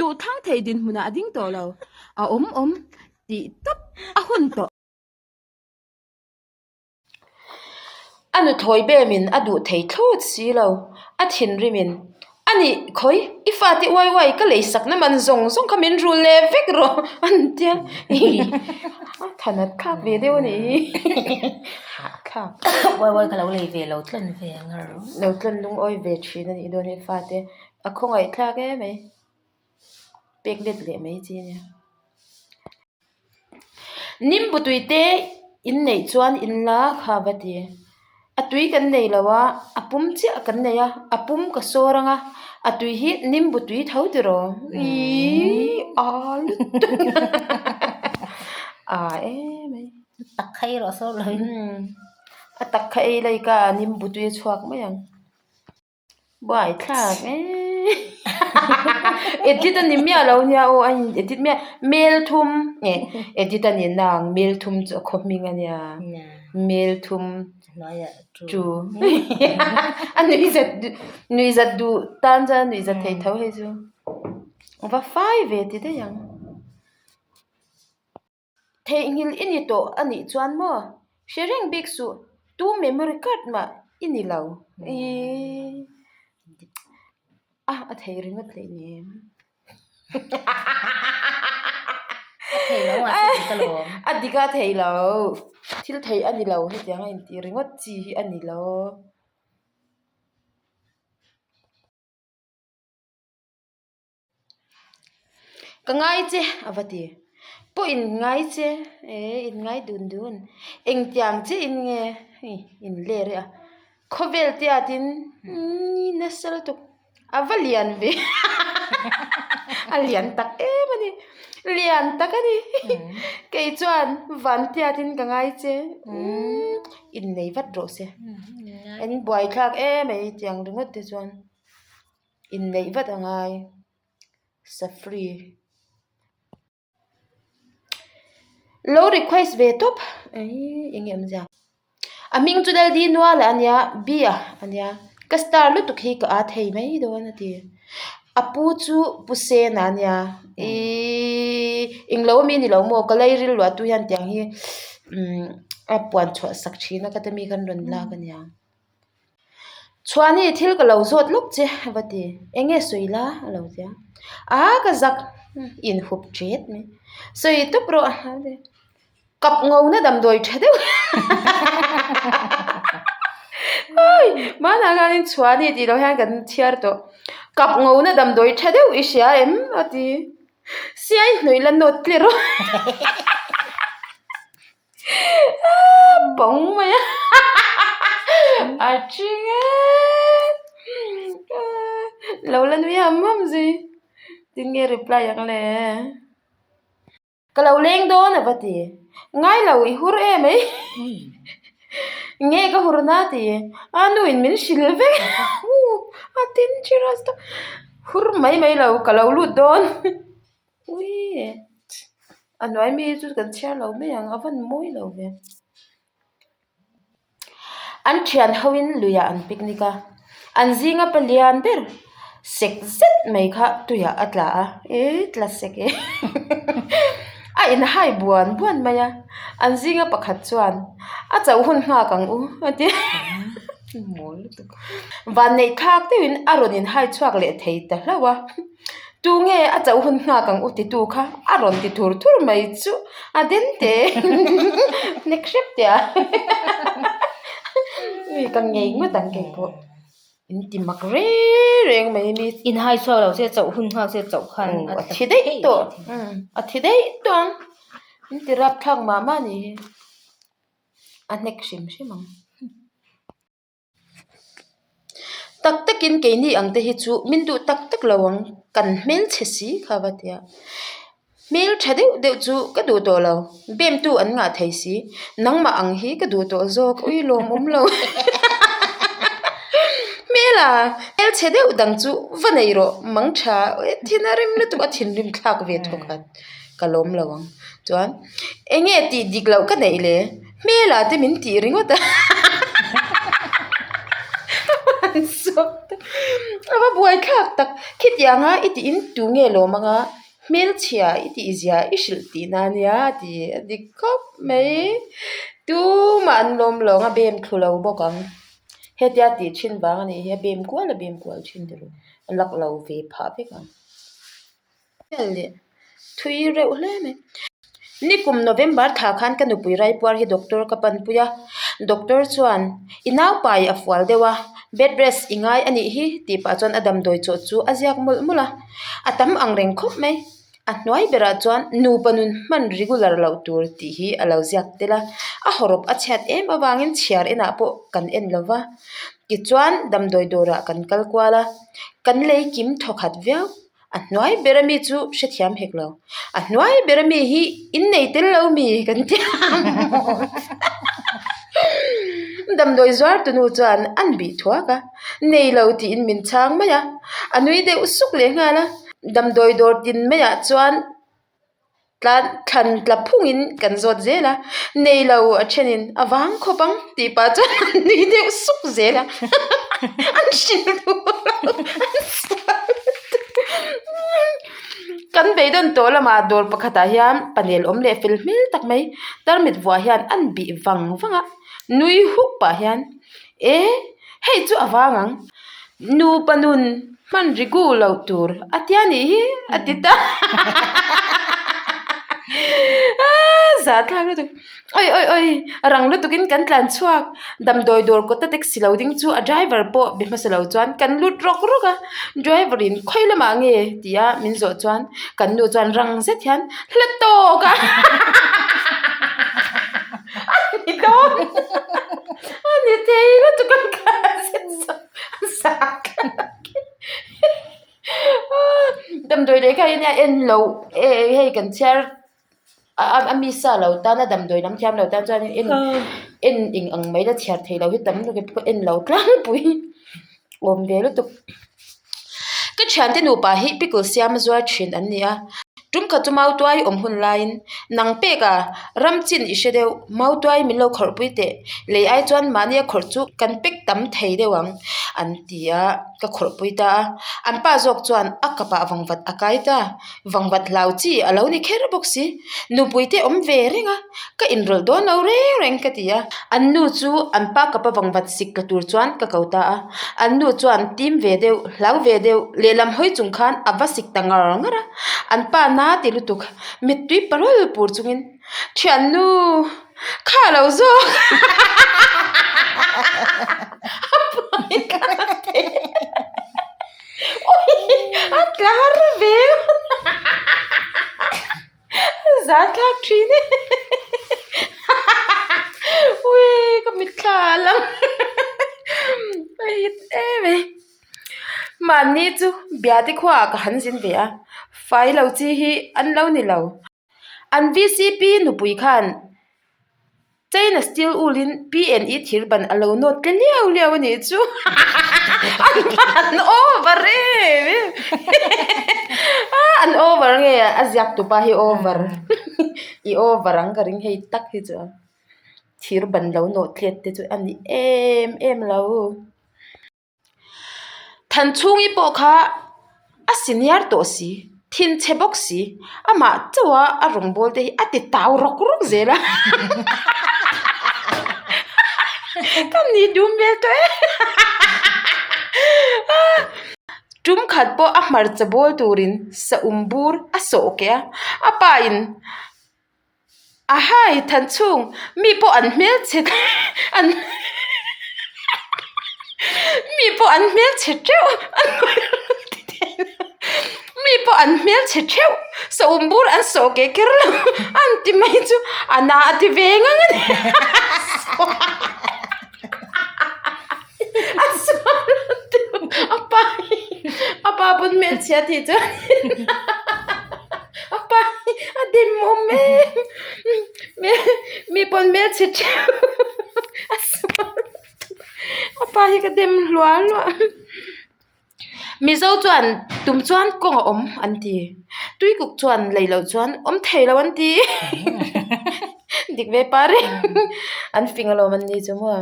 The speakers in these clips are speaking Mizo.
Duh thlang thei dinhmunah a ding tawh lo. A awm awm tih tawp a hun tawh. A nuthlawi bemin a duh thei thlawt si lo. A thinrimin, A nih khawi, i fate uai uai ka lei sakna man zawng zawng kha min rul leh vek rawh an tia. A thanat thlak ve deuh a nih hi. Hahthlak. Uai uai ka lo lei ve lo tlawn ve ang a ro. Lo tlawn lungawi ve thin a nih dawn hi fate. A khawngaih thlak em mai. Pek let leh mai chi a nia. Nimbu tui te in neih chuan in la kha va ti. A tui kan nei lo a, a pum chiah kan nei a, a pum ka sawr ang a, a tui hi nimbu tui tho tiraw? Iiii a lutuk a em mai. Tak kha ei rawh sawr lo in. A tak kha ei lai ka nimbu tui a chhuak mai ang. Buai thlak e edit a ni miah lo nia aw a in edit miah mel thum nge edit a ni nang mel thum chu a khaw hming a nia mel thum chu a nui zat nui zat duh tan chuan a nui zat thei tho hei chu va fai ve ti daih ang. Theihnghilh i ni tawh a nih chuan maw? Hre reng bik suh, tu memory card mah i ni lo. Iiii a a thei ringawt leh nem. A thei lo a dik alawm. A dik a thei lo. Thil thei a ni lo hetiang a intih ringawt chi hi a ni lo. Ka ngai che a va ti. Pawh in ngai che e in ngai dun dun. Engtiang che in nge hei in ler e a. Khawvel te ah tin ni nasa lutuk a va lian ve a lian tak em a ni. Lian tak a ni. Kei chuan van te ah tin ka ngai che innei vat rawh se. In buaithlak em mai tiang ringawt te chuan. Inneih vat a ngai safri lo request ve tawp eii eng nge awmzia a hming chu Lal Dinuala a nia Bia a nia ka star lutuk hi ka â thei mai dawn a ti a pu chu Pu Sena a nia iiii englo ami a ni lo maw ka lairil luah tu hian tiang hi umm a puan chhuah sak thin a ka ta mi khan rawn lak a nia. Chhuani thil ka lo zawt lawk che a va ti. Eng nge sawi la? a lo ti a. A ka zak inhup ṭet mai. Sawi tawp rawh a ti. Kap ngona damdawi ṭha deuh Awi! Hmanah khanin Chhuani tih loh hian kan chhiar tawh. Kap ngona damdawi ṭha deuh i hria em? a ti. Siai hnawih la nawt tler rawh. Bawng mai a a ṭing e lo la nui ham ham zui tinge reply ang le ka lo leng dawn a va ti ngai lo i hur em mai nge ka hur na ti a nu in min hrilh vek a dangerous tawp hur mai mai lo ka lo lut dawn. Ui a hnuai mi hi chu kan chhiar lo mai ang a van mawi lo ve. An thian ho in luiah an picnic a an zinga palian ber sek zet mai kha tuiah a tla a eii tla sek e a inhai buan buan mai a an zinga pakhat chuan a chauh hun nghak ang u a ti vanneih thlak deuhin a rawn inhai chhuak leh thei ta hlauh a. Tunge a chauh hun nghak ang u titu kha a rawn ti thur thur mai chu a den te hnek hrep teh a mi ka ngei ngawt ang kei pawh in ti mak reng reng mai mi in hai chhuak lo se chauh hun nghak se chauh khan a thi daih tawh a thi daih tawh ang in ti rap thlak mah mah a nih hi a hnek hrim hrim ang. Tak takin keini ang te hi chu min duh tak tak lo ang kan hmelchhe si kha va ti a hmeltha deuh deuh chu ka duh tawh lo bem tu an ngah thei si nangmah ang hi ka duh tawh zawk ui lawm awm lo hmela hmelchhe deuh dang chu va nei rawh mang tha thin a rem lutuk a thinrim thlak ve thawk khat. Ka lawm lo ang. Chuan eng nge tih dik loh ka neih le? Hmel ah te min tih ringawt a. A va buaithlak tak. Khitianga i tiin tu nge lawm anga hmelchhia i tih zia i hrilh tihna ania a ti a dik khawp mai. Tumah an lawm lo ang a bem thlu lo bawk ang. Hetia tih thin vang a nih hi a bem kual a bem kual thin tur a lak lo ve phah vek ang. Vel leh thui reuh hle mai. Nikum November thla khan ka nupui Raipuar hi doctor ka panpui a, doctor chuan i naupai a fual deuh a, bed rest i ngai a nih hi tih pah chuan a damdawi chawh chu a ziak mawlh mawlh a, a tam ang reng khawp mai. A hnuai berah chuan nupa nun hman regular loh tur tih hi a lo ziak tel a, a hawrawp a chhiat em avangin chhiar enah pawh kan en lo va, tichuan damdawi dawrah kan kal kual a, kan lei kim thawkhat viau. A hnuai ber ami chu hrethiam hek lo. A hnuai ber ami hi innei tel lo mi kan ti ang. Damdawi zuar tunu chuan an bih thuak a, nei lo tiin min chhang mai a, a nui deuh suk leh nghal a. Damdawi dawr tin maiah chuan. Tlan thlan tla phungin kan zawt zel a, nei lo a thenin a vang khawp ang tih pah chuan an nui deuh suk zel a, an hrilh duh lo an sual lutuk. Kan beidawn tawh lamah dawr pakhatah hian panel awm leh fel hmel tak mai tarmit vuah hian an bih vang vang a, nui huk pah hian e hei chu a vang ang. Nupa nun hman rigu loh tur a tia nih hi a ti ta aaa zahthlak lutuk awi awi awi rang lutukin kan tlan chhuak damdawi dawr kawta taxi lo ding chu a driver pawh be hmasa lo chuan kan lut rawk rawk a driver in khawi lamah nge ti a min zawh chuan kan nu chuan rang zet hian hla tawk a a ni dawn. A ni thei lutuk a ka zet zawk zak damdawi lehkha hi nia en loh hei kan chhiar a mi sa lo tan a damdawi lam thiam lo tan chuan en en eng ang mai la chhiar theih loh hi tam lutuk pawh en lo tlangpui awm ve lutuk. Ka thiante nupa hi pickle siam a zuar thin an ni a, tum khat chu mautuai awm hun laiin nang pek a ram chin i hre deuh mautuai min lo khawrh pui teh lei ai chuan mahni a khawrh chu kan pek tam thei deuh ang an ti a ka khawrh pui ta a an pa zawk chuan a kapah vangvat a kai ta vangvat hlau chi a lo ni kher bawk si nupui te awm ve reng a ka inrawlh dawn lo reng reng ka ti a an nu chu an pa kapa vangvat sik tla tur chuan ka ko ta a an nu chuan tim ve deuh hlau ve deuh lehlam hawi chung khan a va sik ta ngar ngar a an pa na ti lutuk mittui parul pur chungin thiannu kha lo zawk a pawi ka ti. A tla har ve zan thlak thin e ui ka mitthla a lang a hit em e mahni chu biate khuaah ka han zin ve a fai lo chi hi an lo ni lo. An VCP nupui khan China steel wool in PNE thir ban a lo nawt tle liau liau a nih chu an over em em an over nge a ziak tupa hi over i over ang ka ring hei tak hi chu thir ban lo nawh tlet te chu a ni em em lo. Thanchhungi pawh kha a senior tawh si, thinchhe bawk si, amah chauh a a rawngbâwl te hi a ti tau rawk rawk zel a ka ni dum vel tawh e tum khat pawh a hmarcha bawl turin saum bur a sawh keh a, a pa in. A hai than chhung mi pawh an hmelchhe an mi pawh an hmelchhe teuh mi pawh an hmelchhe theuh saum bur an sawh keh kher lo an ti mai chu a na a ti ve ngang a ni a sual a pa hi a pa pawn hmelchhia tih chuan a pa hi a dim awm em mi pawn hmelchhe theuh a sual a pa hi ka dem hluah hluah. Mizo chuan tum chuan kawng a awm an ti tuikuk chuan lei loh chuan awm thei lo an ti dik ve pa reng an fing alawm an ni chu maw.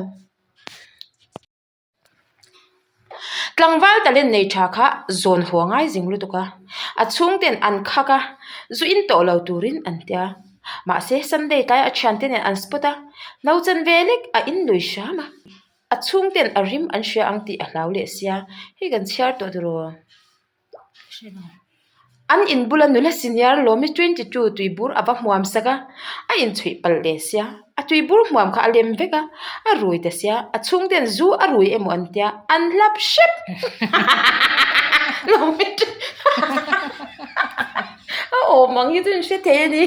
Tlangval talent nei tha kha zawn haw ngai zing lutuk a, a chhungten an khak a, zu in tawh lo turin an tia. Mahse Sunday tlai a thiante nen an spot a, no chan ve lek a in lui hram a, a chhungten a rim an hria ang tih a hlau leh sia, hei kan chhiar tawh tiraw? An in bula nula senior Lawmi 22 tuibur a va hmuam sak a, a inchhuih palh leh sia. A tuibur hmuam kha a lem vek a, a rui ta sia. A chhungten zu a rui emaw an tia, an hlap hrep! Lawmi a awm ang hi chu in hre thei a ni.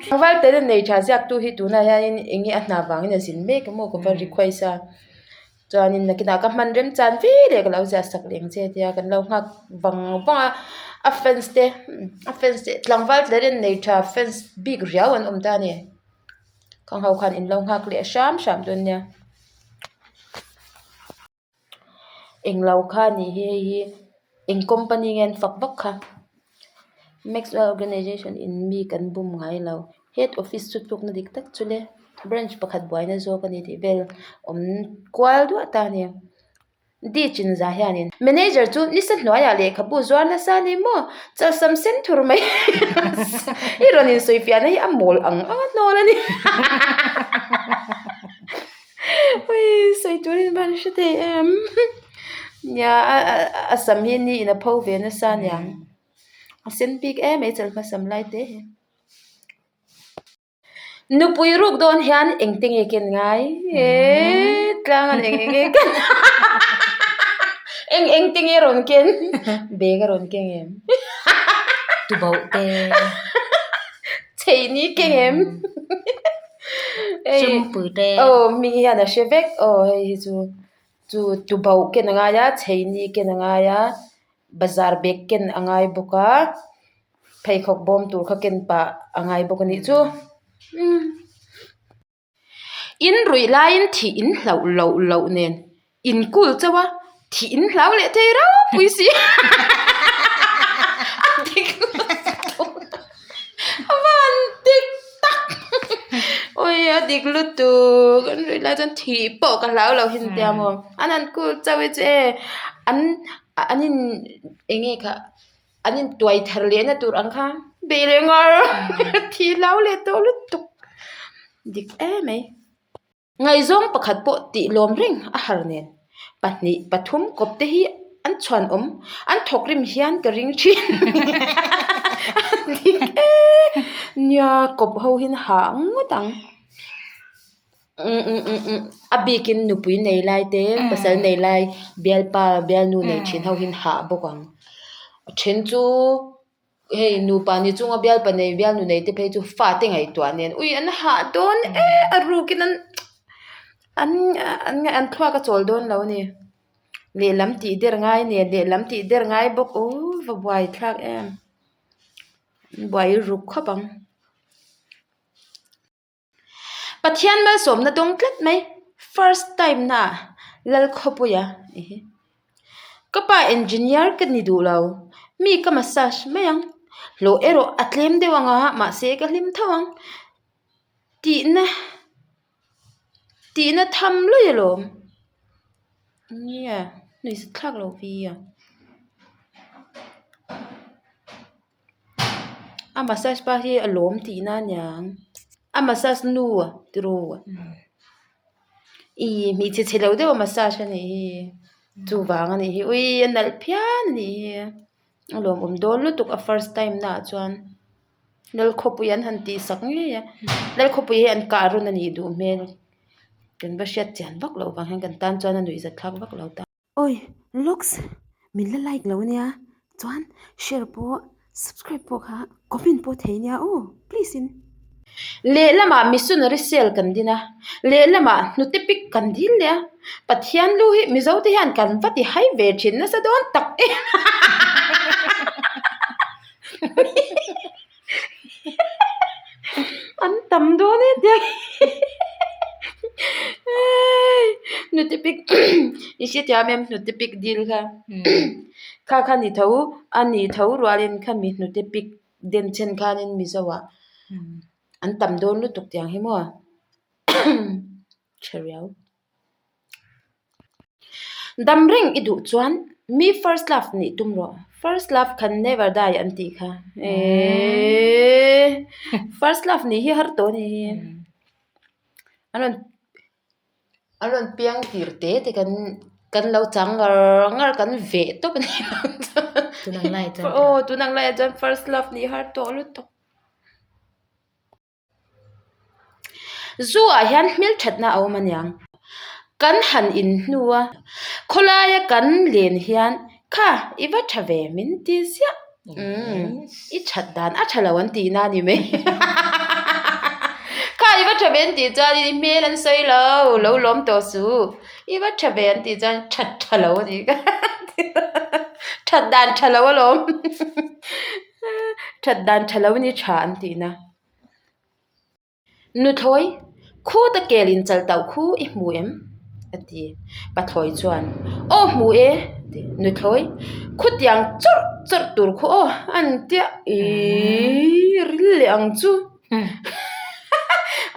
Tlangval tel a nei tha ziaktu hi tunah hianin eng nge a hna vangin a zin mek emaw ka va request a. Chuanin nakinah ka hman rem chan ve leh ka lo ziah sak leh ang che tia kan lo nghak vang vang a, a fans te a fans te tlangval tler in nei tha fans bik riau an awm ta a ni khang ho khan in lo nghak leh hram hram dawn nia. Englo kha a nih hi hei hi eng company nge an fak vak kha Maxwell organization in mi kan bum ngai lo. Head office chu tlukna dik tak chu le branch pakhat buaina zawk a ni tih vel awm kual duah ta a ni di chinza hianin manager chu nisa hnuaiah lehkhabu zuar nasa a ni maw chalsam sen thur mai i rawn insawi fiahna hi a mawl ang ang a hnawl a ni sawi turin ban hre thei em nia a sam hi ni in a pho ve nasa a niang a sen bik em mai chal hmasam lai te hi. Nupui ruk dawn hian engte nge ken ngai? Eee tlang an eng eng nge ken eng eng te nge rawn ken? Bag a rawn keng em? Tubauh te. Chheih ni keng em? Chempui te. Aw hming hian a hre vek aw hei hi chu chu tubauh ken a ngai a chheih ni ken a ngai a bazar bag ken a ngai bawk a. Pheikhawk bawm tur kha ken pah a ngai bawk a nih chu. In ruih laiin thih in hlauh loh loh nen in kul chauh a, thih in hlau leh thei ropui si. A dik lutuk a van dik tak awi a dik lutuk an ruih lai chuan thih pawh ka hlau lo hin tia maw an han kul chauh hi chu e an an in eng nge kha. An intuai thar lehna tur ang kha bei leh ngar thi hlau leh tawh lutuk dik em mai. Ngaihzawng pakhat pawh tih lawm reng a har nen pahnih pathum kawp te hi an chhuan awm an thawk rim hian ka ring thin dik em nia kawp ho hi hah ngawt ang. A bikin nupui nei lai te pasal nei lai bialpa bialnu nei thin ho hian hah bawk ang a then chu hei nupa ni chunga bialpa nei bialnu nei te phei chu fate ngaihtuah nen ui an hah dawn e a rukin an an an thluak a chawl dawn lo a ni lehlam tih der ngai nen lehlam tih der ngai bawk aw va buai thlak em buai ruk khawp ang. Pathian malsawmna dawng tlat mai first time na ah Lalkhawpuia ka pa engineer ka ni duh lo mi ka massage mai ang hlawh erawh a tlem deuh ang a mahse ka hlim tho ang tihna tihna tham luih alawm nia nuihzat thlak lo vi a. A massage pa hi a lawm tihna a niang a massage nu tiraw ih hmeichhe chhe lo deuh a massage a nih hi chuvang a nih hi ui a nalh phian a nih hi a lawmawm dawn lutuk a first time naah chuan Lalkhawpui an han tih sak ngei a Lalkhawpui hi an kah rawn a nih duh hmel kan va hriat chian vak loh vang hian kan tan chuan a nuihzat thlak vak lo ta. Oi looks min la like lo ania chuan share pawh subscribe pawh kha comment pawh thei ania aw please in. Lehlamah missionary cell kan din a, lehlamah hnute pik kan dil leh a, Pathian lu hi Mizo te hian kan va ti hai ve thin nasa dawn tak em An tam dawn e tia hnute pik i hrethiam em hnute pik dil kha kha kha ni tho a ni tho rualin khami hnute pik den chhen khanin mizo ah an tam dawn lutuk tiang hi maw tha riau. Dam reng i duh chuan mi first love nih tum rawh. First love can never die an tih kha. Eeeee first love nih hi har tawh a ni hi. An rawn an rawn piang tir te te kan kan lo chang ngar ngar kan veh tawp a ni. Tunang laiah chuan. Aw tunang laiah chuan first love nih har tawh lutuk. Zu ah hian hmel thatna a awm aniang kan han in hnu a khawlaia kan len hian kha i va tha ve min ti ziah umm i that dan a tha lo an tih na a ni mai kha i va tha ve an tih chuan i hmel an sawi lo lo lawm tawh suh i va tha ve an tih chuan that tha lo a nih kha that dan tha lo alawm. That dan tha lo ni tha an tih na. Nuthlawi, khuta kel in chal tauh khu i hmu em? a ti. Pathlawi chuan, Aw hmu e, a ti. Nuthlawi, khutiang chawrh chawrh tur khu aw an tia ih ril leh ang chu.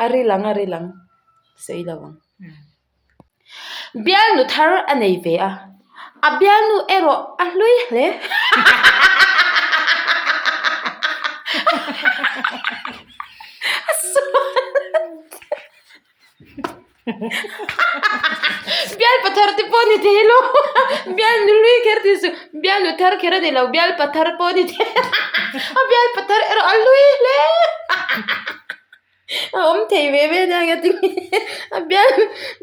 A ril ang a ril ang sawi lo ang. Bialnu thar a nei ve a, a bialnu erawh a hlui hle. Bialpa thar te pawh a ni thei lo, bialnu hlui kher tih suh, bialnu thar kher a ni lo, bialpa thar pawh a ni thei a, bialpa thar erawh a hlui hle. A awm thei ve ve nia nge tinge a bial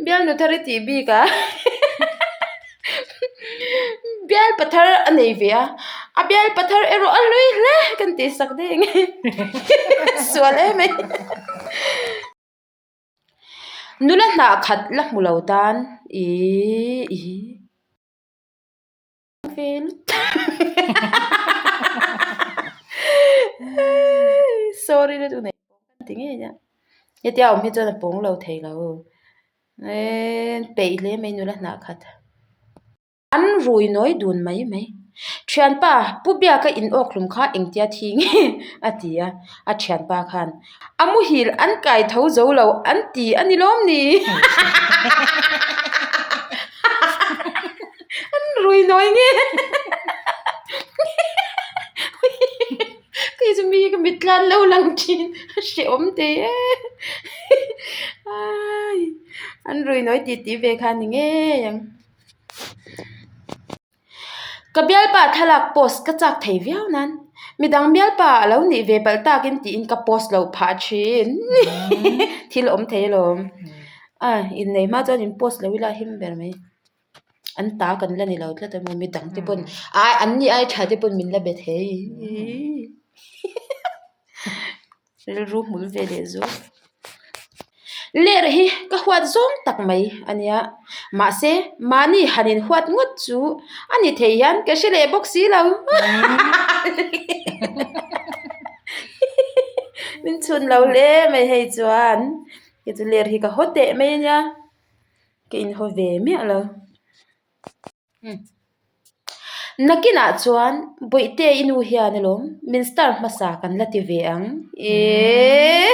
bialnu thar i tih bik a bial pathar a nei ve a a bial pathar erawh a hlui hle kan tih sak daih ang e sual em mai nula hnah khat la hmu lo tan ihh ih. Sorry lutuk nei pawng ti ngei nia hetia awm hi chuan a pawng lo thei lo eee peih hle mai nula hnah khat an rui nawi dun mai mai thianpa pu biaka in awk hlum kha engtia thi nge a ti a a thianpa khan a muhil an kai tho zo lo an ti a ni lawm ni an rui nawi nge kei chu mi ka mit tlan lo lang thin a hrehawm thei e an rui nawi tih tih ve kha a ni ngei ang. Ka bialpa thlalak post ka chak thei viau nan midang bialpa a lo nih ve palh takin tiin ka post loh phah thin thil awm thei alawm a innei hma chuan in post lo ila a him ber mai an ta kan la ni lo tlat emaw midang te pawn ai an ni ai tha te pawn min la be thei. Rilru hmul ve leh zawk. Ler hi ka huat zawng tak mai a nia. Mahse, mahni han in huat ngawt chu a ni thei hian ka hre leh bawk si lo. Min chhun lo hle mai hei chuan. Kei chu ler hi ka haw teh mai a nia. Ka inhaw ve miah lo. Nakinah chuan Bawihte i nu hian alawm min star hmasa kan la ti ve ang eeeee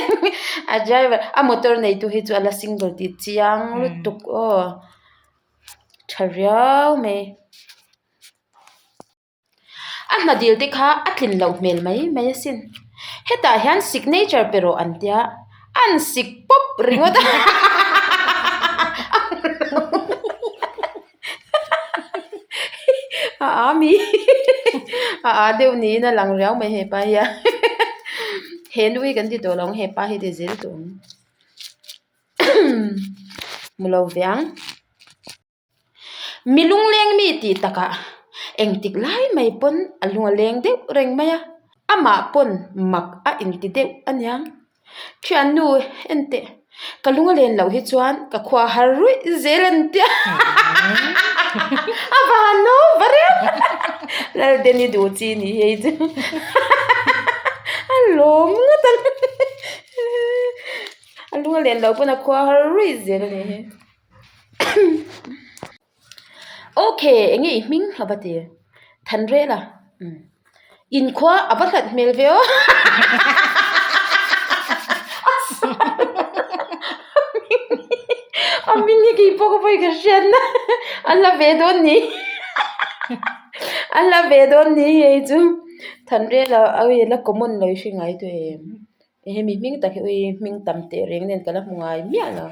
a driver a motor neitu hi chu a la single tih chiang lutuk aw tha riau mai. A hna dil te kha a tlin loh hmel mai mai asin. Hetah hian signature pe rawh an tia, an sik pawp ringawt a. A a mi a a deuh niin a lang riau mai hepa hi a. He nu hi kan ti tawh lo ang hepa hi ti zel tawh ang. Hmu lo ve ang. Mi lungleng mi tih takah engtik lai mai pawn a lung a leng deuh reng mai a, amah pawn mak a inti deuh a niang. Thiannu enteh ka lung a len loh hi chuan ka khua har ruih zel an tia a van no va reng Lalden i duh chi ni hei chu a lawm ngawt ang a lung a len loh pawn a khua har ruih zel a ni hi. Ok enge i hming a va ti Thanrela umm inkhua a va hlat hmel ve aw a hming hi keipawh ka va. vawi ka hriatna a la ve dawn ni a la ve dawn ni hei chu Thanrela ui la common lo i hre ngai tawh em hemi hming tak hi ui hming tam teh reng nen ka la hmu ngai miah lo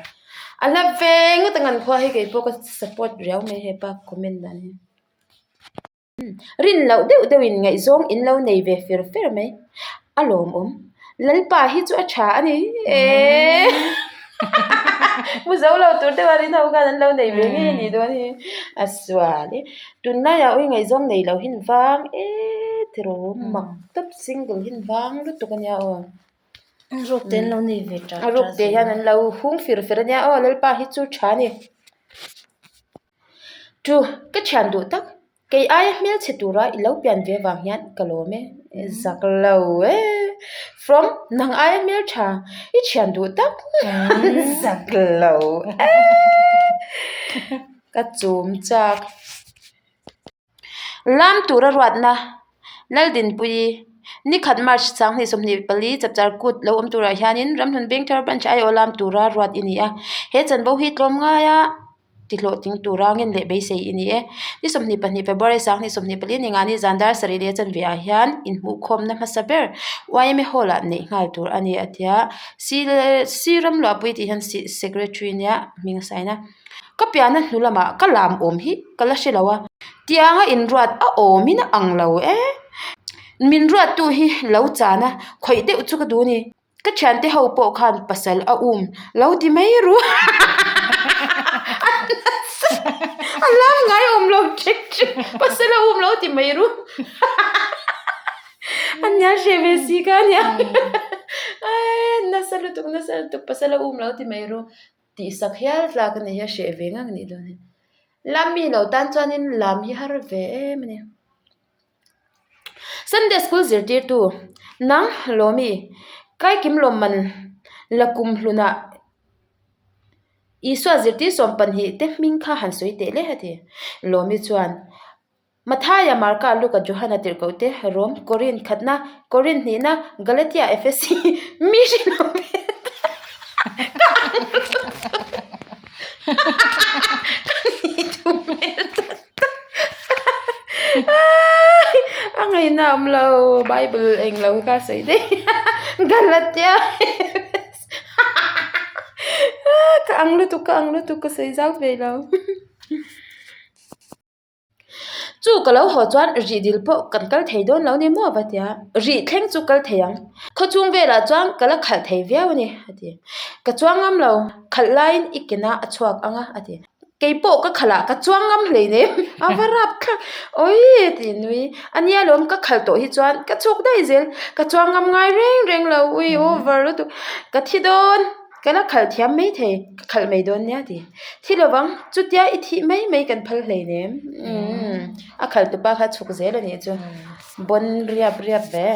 a la ve ngawt ang an khua hi keipawh ka support riau mai hepa comment dan hi. Rin loh deuh deuhin ngaihzawng in lo nei ve fer fer mai. A lawmawm. Lalpa hi chu a tha a ni eee. Mu zo lo tur deuha rin ho khan an lo nei ve ngei a nih dawn hi. A sual e. Tunlaiah ui ngaihzawng nei lo hin vang eee tiraw mak tawp single hin vang lutuk a nia aw. A ruk te an lo nei ve tah A ruk te hian an lo hung fir fer a nia aw Lalpa hi chu tha a ni. Chu, ka thian duh tak, kei aia hmelchhe tura i lo pian ve vang hian ka lawm e, zak lo e, from nang aia hmeltha i thian duh tak, zak lo e, ka chum chak. Lam tura ruatna, Laldinpuii, Nikhat March 2024 chapchar kut lo awm turah hianin Ramhlun Bengthar Branch aiawh lam tura ruat i ni a. He chanvo hi tlawm ngaia tihlawhtling tura ngen leh beisei i ni e. Ni 22 February 2024 ni ngani zan dar sarih leh chanve ah hian inhmuhkhawmna hmasa ber yma Hall ah neih nghal tur a ni a ti a. Si Ramluahpui tih hian Secretary nia hming a sign a. Ka piahna hnu lamah ka lam awm hi ka la hre lo a, tianga inruat a awmin a ang lo e. Min ruattu hi lo chan a, khawih deuh chu ka duh a ni. Ka thiante ho pawh khan pasal a um lo ti mai ru. A lam ngai awm lo ṭek ṭek, pasal a um lo ti mai ru. A nia hre ve si kha a nia. Nasa lutuk nasa lutuk pasal a um lo ti mai ru. Tihsak hial tlak a ni hi a hreh ve ngang a nih dawn hi. Lam mi lo tan chuanin lam hi har ve em a ni. Sunday school zirtirtu nang Lawmi Kaikim lawmman la kum hlunah Isua zirtir 12 te hming kha han sawi teh le a ti. Lawmi chuan. Mathaia, Marka, Luka, Johana tirhkoh te, Rom, Korin khatna, Korin hnihna, Galatia, Efesi, mi hrilh ve ta ka ang lutuk ka nih duh hmel tak tak a ngaihna a awm lo Bible eng lo kha sawi daih Galatia, Efesi ka ang lutuk ka ang lutuk ka sawi zau ve lo. Chu ka lo haw chuan rih dil pawh kan kal thei dawn lo ni maw va tia rih thleng chu kal thei ang khawchhung velah chuan ka la khalh thei viau a ni a ti ka chuang ngam lo khalh laiin i kena a chhuak ang a a ti kei pawh ka khalh ah ka chuang ngam hleinem a va rap thlak awii a ti nui a nia lawm ka khalh tawh hi chuan ka chhuk daih zel ka chuang ngam ngai reng reng lo ui over lutuk ka thi dawn. Ka la khalh thiam mai thei, ka khalh mai dawn nia ti. Thi lovang, chutia i thih mai mai kan phal hleinem. Umm, a khalh tupa kha chhuk zel a nih chu. Bawn riap riap ve.